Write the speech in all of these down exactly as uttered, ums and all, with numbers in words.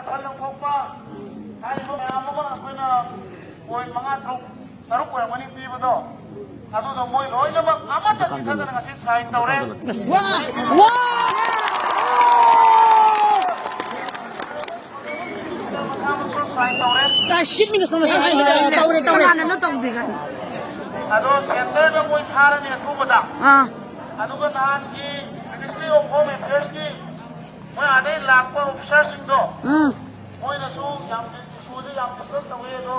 ꯋꯥꯈꯜ ꯂꯧꯊꯣꯛꯄ ꯍꯥꯏꯔꯤꯕ ꯃꯌꯥꯝ ꯑꯃ ꯑꯩꯈꯣꯏꯅ ꯄꯣꯏꯟ ꯃꯉꯥ, ꯇꯔꯨꯛ, ꯇꯔꯨꯛ ꯑꯣꯏꯔꯝꯒꯅꯤ ꯄꯤꯕꯗꯣ, ꯑꯗꯨꯗꯣ ꯃꯣꯏ ꯂꯣꯏꯅꯃꯛ ꯑꯃꯠꯇ ꯆꯤꯠꯊꯗꯅ ꯉꯁꯤ ꯁꯥꯏꯟ ꯇꯧꯔꯦ꯫ ꯁꯥꯏꯟ ꯇꯧꯔꯦ꯫ ꯇꯧꯔꯦ, ꯇꯧꯔꯦ꯫ ꯀꯅꯥꯅꯅꯣ ꯇꯧꯗꯦ ꯀꯥꯏꯅ꯫ ꯑꯗꯣ ꯁꯦꯟꯇꯔꯗ ꯃꯣꯏ ꯊꯥꯔꯅꯤ ꯑꯊꯨꯕꯗ꯫ ꯑꯥ꯫ ꯑꯗꯨꯒ ꯅꯍꯥꯟꯒꯤ Ministry of Home Affairsꯀꯤ ꯃꯣꯏ ꯑꯥꯗꯩ ꯂꯥꯛꯄ ꯑꯣꯐꯤꯁꯥꯔꯁꯤꯡꯗꯣ, ꯎꯝ꯫ ꯃꯣꯏꯅꯁꯨ ꯌꯥꯝ ꯏꯁꯨꯁꯦ ꯌꯥꯝ ꯗꯤꯁꯀꯁ ꯇꯧꯋꯦ, ꯑꯗꯣ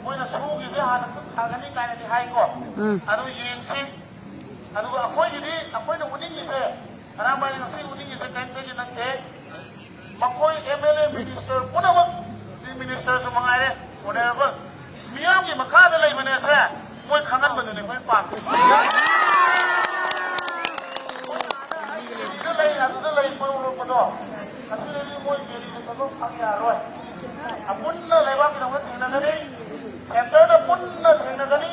ꯃꯣꯏꯅ ꯁꯨꯒꯤꯁꯦ ꯍꯥꯟꯅ ꯈꯨꯠ ꯊꯥꯒꯅꯤ ꯀꯥꯏꯅꯗꯤ ꯍꯥꯏꯀꯣ꯫ ꯎꯝ꯫ ꯑꯗꯨ ꯌꯦꯡꯁꯤ꯫ ꯑꯗꯨꯒ ꯑꯩꯈꯣꯏꯒꯤꯗꯤ, ꯑꯩꯈꯣꯏꯅ ꯎꯠꯅꯤꯡꯉꯤꯁꯦ, ꯈꯔꯥꯝꯕꯥꯏꯅ ꯉꯁꯤ ꯎꯠꯅꯤꯡꯉꯤꯁꯦ ꯀꯔꯤꯝꯇꯒꯤ ꯅꯠꯇꯦ꯫ ꯃꯈꯣꯏ MLA, minister ꯄꯨꯝꯅꯃꯛ, chief ministerꯁꯨ ꯃꯉꯥꯏꯔꯦ, honourable, ꯃꯤꯌꯥꯝꯒꯤ ꯃꯈꯥꯗ ꯂꯩꯕꯅꯦꯁꯦ ꯃꯣꯏ ꯈꯪꯍꯟꯕꯗꯨꯅꯦ ꯑꯩꯈꯣꯏ ꯄꯥꯝꯃꯤꯁꯦ꯫ ꯃꯣꯏ ꯑꯥꯗ ꯑꯩ ꯗꯦꯜꯂꯤꯗ ꯂꯩ, ꯑꯗꯨꯗ ꯂꯩ, ꯃꯣꯏ ꯎꯠꯂꯛꯄꯗꯣ, ꯑꯁꯤꯗꯗꯤ ꯃꯣꯏ ꯗꯦꯜꯂꯤꯗ ꯊꯕꯛ ꯐꯪ ꯌꯥꯔꯣꯏ꯫ ꯑꯄꯨꯟꯅ ꯂꯩꯕꯥꯛꯀꯤꯗꯃꯛꯇ ꯊꯦꯡꯅꯒꯅꯤ, centreꯗ ꯄꯨꯟꯅ ꯊꯦꯡꯅꯒꯅꯤ꯫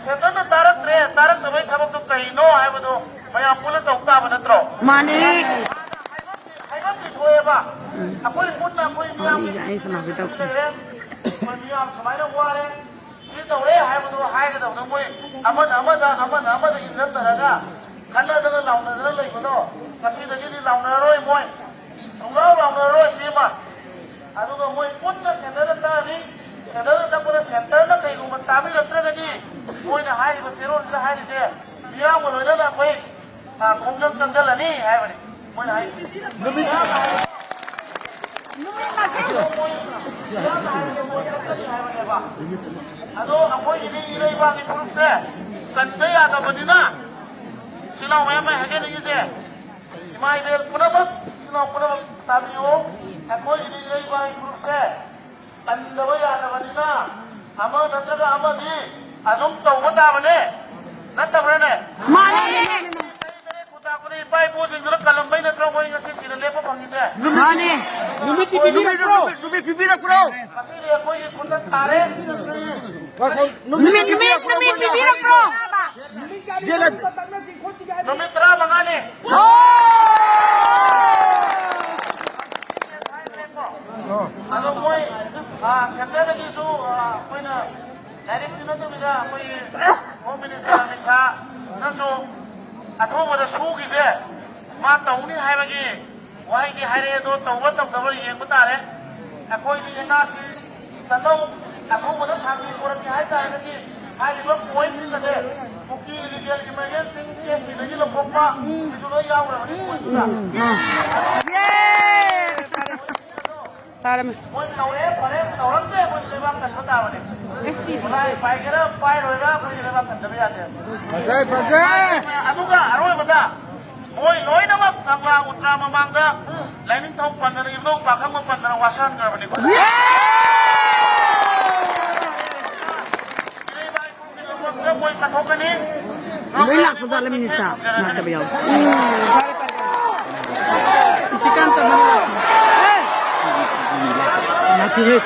Centreꯅ ꯇꯥꯔꯛꯇ꯭ꯔꯦ, ꯇꯥꯔꯛꯇꯕꯩ ꯊꯕꯛꯇꯣ ꯀꯩꯅꯣ ꯍꯥꯏꯕꯗꯣ ꯃꯌꯥꯝ ꯄꯨꯟꯅ ꯇꯧ ꯇꯥꯕ ꯅꯠꯇ꯭ꯔꯣ? ꯃꯥꯅꯦ꯫ ꯍꯥꯏꯕꯝꯗꯤ ꯊꯣꯛꯑꯦꯕ꯫ ꯑꯩꯈꯣꯏ ꯄꯨꯟꯅ ꯑꯩꯈꯣꯏ ꯃꯤꯌꯥꯝꯒꯤ ꯃꯥꯅꯦ, ꯌꯥꯏ, ꯁꯅꯥꯍꯣꯏ ꯇꯧꯈ꯭ꯔꯦ꯫ ꯂꯩꯔꯦ꯫ ꯑꯩꯈꯣꯏ ꯃꯤꯌꯥꯝ ꯁꯨꯃꯥꯏꯅ ꯋꯥꯔꯦ, ꯁꯤ ꯇꯧꯔꯦ ꯍꯥꯏꯕꯗꯣ ꯍꯥꯏꯒꯗꯕꯗꯣ ꯃꯣꯏ ꯑꯃꯅ ꯑꯃꯗ, ꯑꯃꯅ ꯑꯃꯗ ꯏꯟꯖꯟꯅꯔꯒ ꯈꯠꯅꯗꯅ ꯂꯥꯎꯅꯗꯅ ꯂꯩꯕꯗꯣ ꯉꯁꯤꯗꯒꯤꯗꯤ ꯂꯥꯎꯅꯔꯔꯣꯏ ꯃꯣꯏ꯫ ꯁꯨꯡꯂꯥꯎ ꯂꯥꯎꯅꯔꯔꯣꯏ ꯁꯤꯃ꯫ ꯑꯗꯨꯒ ꯃꯣꯏ ꯄꯨꯟꯅ centreꯗ ꯇꯥꯔꯅꯤ꯫ Centreꯗ ꯆꯠꯄꯗ centreꯅ ꯀꯩꯒꯨꯝꯕ ꯇꯥꯕꯤꯔꯛꯇ꯭ꯔꯒꯗꯤ ꯃꯣꯏꯅ ꯍꯥꯏꯔꯤꯕ ꯆꯦꯔꯣꯜꯁꯤꯗ ꯍꯥꯏꯔꯤꯁꯦ ꯃꯤꯌꯥꯝꯒ ꯂꯣꯏꯅꯅ ꯑꯩꯈꯣꯏ, ꯑ, ꯈꯣꯡꯖꯪ ꯆꯪꯁꯤꯜꯂꯅꯤ ꯍꯥꯏꯕꯅꯤ ꯃꯣꯏꯅ ꯍꯥꯏꯔꯤꯁꯦ꯫ ꯅꯨꯃꯤꯠ ꯃꯁꯤꯡ ꯑꯗꯣ ꯃꯣꯏ ꯃꯤꯌꯥꯝꯅ ꯍꯥꯏꯕꯗꯣ ꯃꯣꯏ ꯆꯠꯀꯅꯤ ꯍꯥꯏꯕꯅꯦꯕ꯫ ꯑꯗꯣ ꯑꯩꯈꯣꯏꯒꯤꯗꯤ ꯏꯔꯩꯕꯥꯛꯀꯤ ꯐꯨꯔꯨꯞꯁꯦ ꯀꯟꯗ ꯌꯥꯗꯕꯅꯤꯅ, ꯏꯆꯤꯜ ꯏꯅꯥꯎ ꯃꯌꯥꯝ ꯑꯩ ꯍꯥꯏꯖꯅꯤꯡꯉꯤꯁꯦ, ꯏꯃꯥ ꯏꯕꯦꯜ ꯄꯨꯝꯅꯃꯛ, ꯏꯆꯤꯜ ꯏꯅꯥꯎ ꯄꯨꯝꯅꯃꯛ ꯇꯥꯕꯤꯌꯨ꯫ ꯑꯩꯈꯣꯏꯒꯤꯗꯤ ꯏꯔꯩꯕꯥꯛꯀꯤ ꯐꯨꯔꯨꯞꯁꯦ ꯀꯟꯗꯕ ꯌꯥꯗꯕꯅꯤꯅ ꯑꯃ ꯅꯠꯇ꯭ꯔꯒ ꯑꯃꯗꯤ ꯑꯗꯨꯝ ꯇꯧꯕ ꯇꯥꯕꯅꯦ, ꯅꯠꯇꯕ꯭ꯔꯅꯦ? ꯃꯥꯅꯦ꯫ ꯆꯍꯤ ꯇꯔꯦꯠ ꯈꯨꯟꯇꯥꯛꯄꯗ ꯏꯄꯥ ꯏꯄꯨꯁꯤꯡꯗꯨꯅ ꯀꯜꯂꯝꯕꯩ ꯅꯠꯇ꯭ꯔꯣ ꯑꯩꯈꯣꯏ ꯉꯁꯤ ꯁꯤꯗ ꯂꯦꯞꯄ ꯐꯪꯉꯤꯁꯦ? ꯃꯥꯅꯦ꯫ ꯅꯨꯃꯤꯠꯇꯤ ꯄꯤꯕꯤꯔꯛꯄ꯭ꯔꯣ? ꯅꯨꯃꯤꯠ ꯄꯤꯕꯤꯔꯛꯄ꯭ꯔꯣ? ꯉꯁꯤꯗꯤ ꯑꯩꯈꯣꯏꯒꯤ ꯈꯨꯠꯇ ꯊꯥꯔꯦ꯫ ꯉꯥꯏꯈꯣ, ꯅꯨꯃꯤꯠ, ꯅꯨꯃꯤꯠ ꯅꯨꯃꯤꯠ ꯄꯤꯕꯤꯔꯛꯄ꯭ꯔꯣ? ꯄꯤꯕꯤꯔꯛꯄ꯭ꯔꯣ? ꯌꯦꯜꯂ- ꯅꯨꯃꯤꯠ ꯇꯔꯥꯃꯉꯥꯅꯤ꯫ ꯑꯣ! ꯑꯗꯣ ꯃꯣꯏ, ꯑ, ꯁꯦꯟꯇꯔꯗꯒꯤꯁꯨ, ꯑ, ꯑꯩꯈꯣꯏꯅ ꯗꯥꯏꯔꯦꯛꯇꯤ ꯅꯠꯇꯕꯤꯗ ꯑꯩꯈꯣꯏꯒꯤ ꯍꯣꯝ ꯃꯤꯅꯤꯁꯇꯔ ꯑꯃꯤꯠ ꯁꯥꯍꯅꯁꯨ ꯑꯊꯨꯕꯗ ꯁꯨꯒꯤꯁꯦ ꯃꯥ ꯇꯧꯅꯤ ꯍꯥꯏꯕꯒꯤ ꯋꯥꯍꯩꯗꯤ ꯍꯥꯏꯔꯛꯑꯦ, ꯑꯗꯣ ꯇꯧꯕ ꯇꯧꯗꯕ꯭ꯔꯥ ꯌꯦꯡꯕ ꯇꯥꯔꯦ꯫ ꯑꯩꯈꯣꯏꯒꯤ ꯑꯦꯟ ꯑꯥꯔ ꯁꯤ ꯆꯠꯂꯧ ꯑꯊꯨꯕꯗ ꯁꯥꯟꯇꯤ ꯄꯨꯔꯛꯀꯦ ꯍꯥꯏ ꯇꯥꯔꯒꯗꯤ ꯍꯥꯏꯔꯤꯕ ꯄꯣꯏꯟꯠꯁꯤꯡ ꯑꯁꯦ ꯀꯨꯀꯤ ꯂꯤꯒꯦꯜ ꯏꯃꯔꯖꯦꯟꯁꯤ ꯑꯦꯛꯇꯤꯗꯒꯤ ꯂꯧꯊꯣꯛꯄ, ꯁꯤꯁꯨ ꯂꯣꯏ ꯌꯥꯎꯈ꯭ꯔꯕꯅꯤ ꯄꯣꯏꯟꯠꯇꯨꯗ꯫ ꯇꯥꯔꯝꯃꯦ꯫ ꯃꯣꯏ ꯇꯧꯔꯦ, ꯐꯔꯦ, ꯇꯧꯔꯝꯗꯦ, ꯃꯣꯏ ꯂꯩꯕꯥꯛ ꯀꯟꯕ ꯇꯥꯕꯅꯤ꯫ ꯈꯨꯠꯂꯥꯏ ꯄꯥꯏꯒꯦꯔꯥ ꯄꯥꯏꯔꯣꯏꯔꯥ ꯑꯩꯈꯣꯏꯒꯤ ꯂꯩꯕꯥꯛ ꯀꯟꯗꯕ ꯌꯥꯗꯦ꯫ ꯐꯖꯩ, ꯐꯖꯩ꯫ ꯑꯗꯨꯒ ꯑꯔꯣꯏꯕꯗ ꯃꯣꯏ ꯂꯣꯏꯅꯃꯛ ꯀꯪꯂꯥ ꯎꯇ꯭ꯔꯥ ꯃꯃꯥꯡꯗ ꯂꯥꯏꯅꯤꯡꯊꯧ ꯄꯟꯗꯅ, ꯏꯕꯨꯙꯧ ꯄꯥꯈꯪꯕ ꯄꯟꯗꯅ ꯋꯥꯁꯛꯍꯟꯈ꯭ꯔꯕꯅꯤꯀꯣ꯫ ꯏꯔꯩꯕꯥꯏ ꯂꯣꯏ ꯂꯥꯛꯄ ꯖꯥꯠꯂ, ꯃꯤꯅꯤꯁꯇꯔ? ꯂꯥꯛꯇꯕ ꯌꯥꯎꯋꯤ꯫ ꯏꯁꯤꯀꯥꯟꯇ ꯃꯅꯥ ꯂꯥꯛꯄ꯫ ꯂꯥꯛꯇꯦꯍꯦ꯫